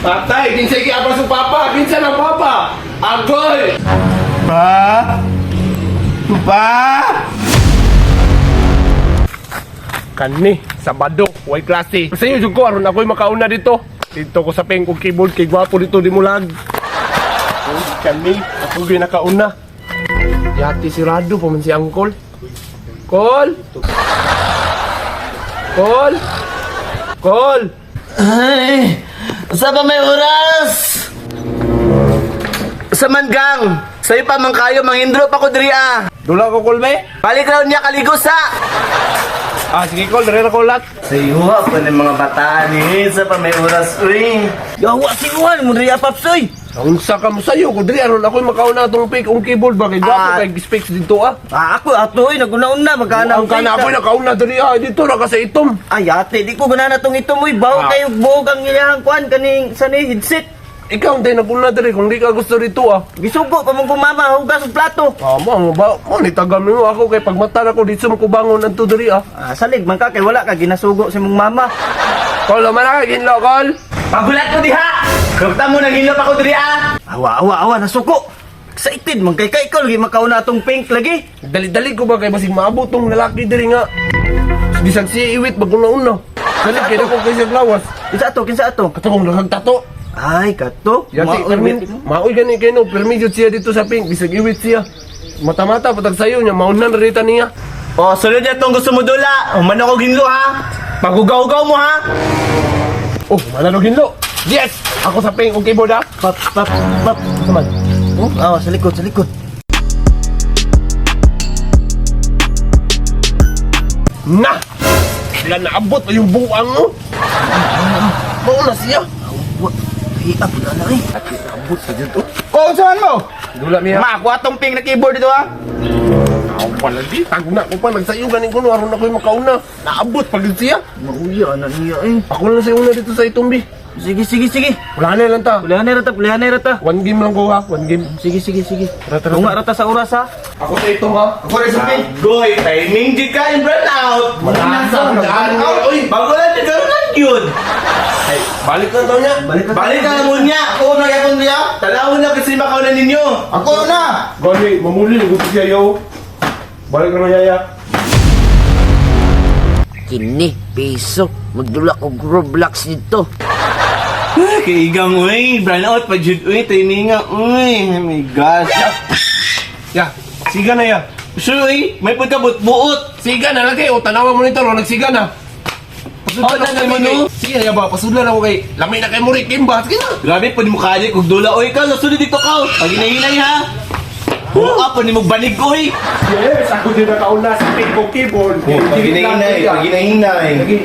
Patay, kinsa giapa sa papa, kinsa lang papa. Agoy. Pa? Pa? Kani, Sabado, way klase. Sa inyo jud ko aron ako'y makauna dito. Dito ko sa peng kong keyboard kay gwapo dito di mo lag. Uy, kani, ako gyud nakauna. Yati sirado pa man si Angkol. Kol! Kol! Kol! Ay, sa pa may oras? Sa man gang, sa'yo pa man kayo, manghindro pa ko diri ah. Dula ko kol be? Balik raw niya kaligo sa. Ah, sige kol, dire na ko lat. Sa iyo pa ng mga bataan eh, sa pa may oras uy. Yawa si Juan, mo diri ah, paps uy. Unsa ka mo sayo ko diri aron ako'y makauna atong pick ang keyboard ba kay gwapo Ah. kay specs dito ah. Ah, ako ato uy, naguna-una magkana Ang kana ako'y nakauna diri ah, dito ra ka sa itom. Ay ate, di ko gana na tong itom uy, bawo Ah. kayo buog ang iyang kuan kaning sa ni headset. Ikaw ang naguna diri kung di ka gusto dito ah. Gisugo pa mong kumama hugas og plato. Ah, mo ang ba mo ni tagam nimo ako kay pagmata na ko dito mo ko bangon adto diri ah. Ah, salig man ka kay wala ka ginasugo sa mong mama. Kol man na ginlo kol. Pagulat ko diha. Kapta mo nang pa ko diri ah. Awa awa awa nasuko. Excited man kay kay ikaw lagi makauna atong pink lagi. Dali-dali ko ba kay basig maabot tong lalaki diri nga. Bisag siya iwit bagong nauna. Dali kay dako kay siya lawas. Kinsa ato kinsa ato? Kato kong daghang tato. Ay kato. Yati, permin, maoy gani kay no, permi jud siya dito sa pink bisag iwit siya. Mata-mata patag sayo niya mauna na rita niya. Oh, sulod na tong gusto mo dula. Human ako ginlo ha. Pagugaw-gaw mo ha. Oh, manalo ginlo. Yes! Ako sa pink og keyboard ah. Pap pap pap. Naman. Oh, ah, sa likod, sa likod. Na! Wala naabot pa yung buang mo. Mauna siya. Wa, hiap na na eh. Naabot sa dito. Oh, saan mo? Dula miya. Ma, ako atong pink na keyboard dito ha. Ako pala di. Tagna ko pa. Nagsayo ganin ko no. Aron ako'y makauna. Naabot pag siya. Mauya na niya eh. Ako lang sa una dito sa itumbi. Sige, sige, sige. Wala na lang ta. Pulihan na rata, pulihan na rata. One game lang ko ha. One game. Sige, sige, sige. Tara, tara, Tunga rata sa oras ha. Ako sa itom ha. Ako rin sa pink. Goy, timing di ka in run out. Malasa. Out, oy, bago lang di karon lang yun. Ay, balik lang daw niya. Balik na. Balik na mo niya. Ako na gyapon niya. Talawon na kasi makaw na ninyo. Ako na. Gani, mamuli. Gusto siya yo. Balik na yaya. Kini, piso. Magdula og Roblox dito. Kaigang oy, run out pa jud oy, timing nga oy. Oh my gosh. Ya, siga na ya. Sure oy, may pagkabut-buot. Siga na lagi. O, tanawa mo nito. Nagsiga na. Oh, Pasudlan ako tanaw mo, kay- no? Sige na ya ba? Pasudlan ako kay. Lamay na kay Murik Kimba. Sige na. Grabe po ni mukha kog dula oy ka, nasulod dito ka. Pag hinahinay ha. Buka po ni mo banig oy. Yes, ako din nakauna sa pink ko keyboard. Pag hinahinay, pag hinahinay. Lagi.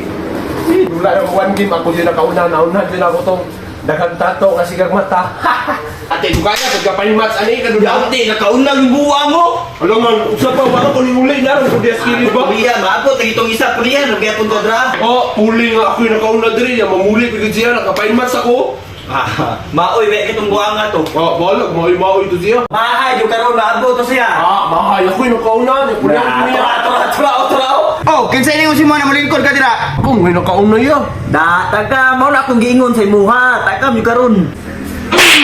Wala na one game ako din nakauna, nauna din ako tong daghang tato kasi kag mata. Ate, dugaya pagka match ani ka dula. Yate, nakauna yung buwa mo. Alam man, usa pa wala ko ni uli na ron ko dias kini ba. Pulihan, maabot lagi itong isa, pulihan, nagyapon ko dra. Oh, puli nga ako yung nakauna diri, ya mamuli pigid siya nakapay match ako. Ah, maoy, wala kitong buwa nga to. Oh, balag maoy-maoy to siya. Mahay, yung karon maabot to siya. Ah, mahay ako yung nakauna, ni puli ako niya. Tura, tura, tura, Oh, kinsa ini si mo na mulingkod ka dira? Ako may nakauna ya. Da, taga, mao na akong giingon sa imuha. Taga, yung karon.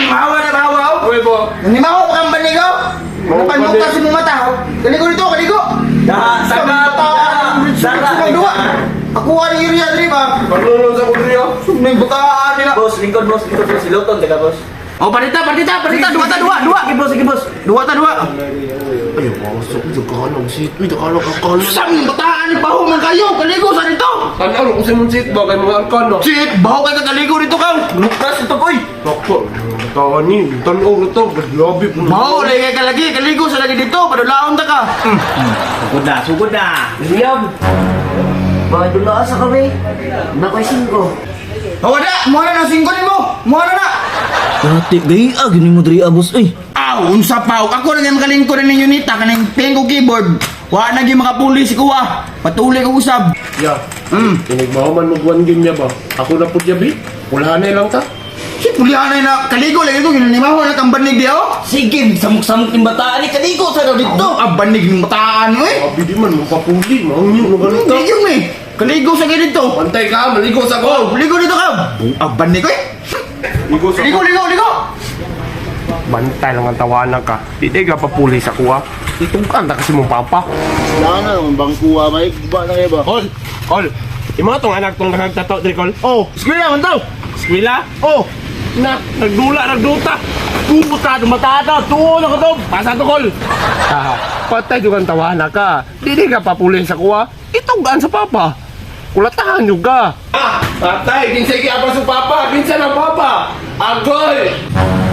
Mahawa na mahawa. Uy bo. Nimaho ka kang banigaw. Napanmuka sa mong mata. oh. Kaligo dito, kaligo. Da, taga, da, Sa duwa. Ako ani area diri ba? Karon lang sa ko diri ah. May bukaan nila. Boss, lingkod, boss, lingkod, boss. Siloton, taga, boss. Oh, partita, partita, partita, duwa ta duwa, duwa. Sige, boss, sige, boss. Duwa ta duwa. Ay, pasok jud ka nang sit. Uy, nakala ka kana. Sam bataan ni baho man kayo, kaligo sa dito. Tanaw ko sa mong sit ba kay mga arkano. Shit, baho kay ka kaligo dito ka. Lukas ito, boy. Takpo, tani, tanaw na to, grabe po. Baho lagi kay kalagi, kaligo sa lagi dito, padulaon ta ka. Sugod na, sugod na. William! Mga dula sa kami. Nakoy singko. Oh, wala, mo na ng singko nimo. Mo na na. Dati, gaya, gini mo diri, ah, boss, eh. Aw, unsa pa ako na nga makalingkod ninyo nita kanang pengo keyboard. Wa na gyud makapuli si kuwa. Patuloy ko usab. Ya. Inig man mag one game niya ba? Ako na pud yabi. Wala na lang ta. Si pulihanay na kaligo lagi ko ginanimaho na kang banig di oh. Sige, samok-samok yung bataan ni Kaligo sa daw dito. Ah, banig ng bataan oy. Abi di man mapapuli, mangyo no ganun ta. Hindi yung eh. Kaligo sa gid dito. Pantay ka, maligo sa ko. Ligo dito ka. Ah, banig oy. Ligo sa Ligo, ligo, ligo. Bantay lang ang tawanan ka. Di di ka papuli sa kuha. Itungkan ta kasi mong papa. Wala na, ang bangkuha ba? Ba na kayo ba? Kol! Kol! Imo tong anak tong nagtato diri, Kol. Oh, eskwela man daw! Eskwela? Oh! Na, nagdula, nagduta. Puta, dumatata! Tuo na ka to! Pasa to, Kol. Ah, patay yung ang tawanan ka. Di di ka papuli sa kuha. Itunggan sa papa. Kulatahan yung ka. Ah, patay. Kinsay kaya pa sa papa. Kinsa ng papa. Agoy!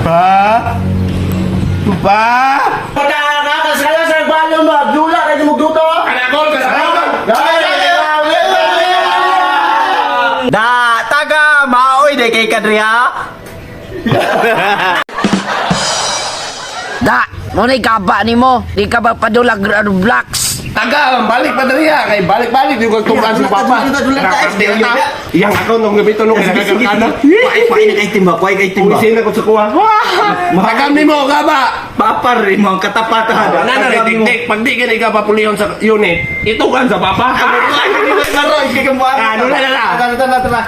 Pa? Pa? Pagka ka sa sa balon ba? Dula kay mo duto. Kanakol, kanakol! Da, taga maoy de kay kadriha. Da, mo na gaba nimo. Di ka ba padulag blocks? Taga, balik pa dali ha. Kay balik-balik yung kagtungkan sa papa. Iyang ako nung gabi to nung kinakakarkana. Kuhay, kuhay na kay timba, kuhay kay timba. Pulisin ako sa kuha. Tagam ni mo, gaba! Papar rin mo ang katapatan. Wala na rin, tik-tik. Pag di ka na ikaw papulihon sa unit, itukan sa papa. Ano na, na, na. Ano na, na, na. Tara, tara, tara.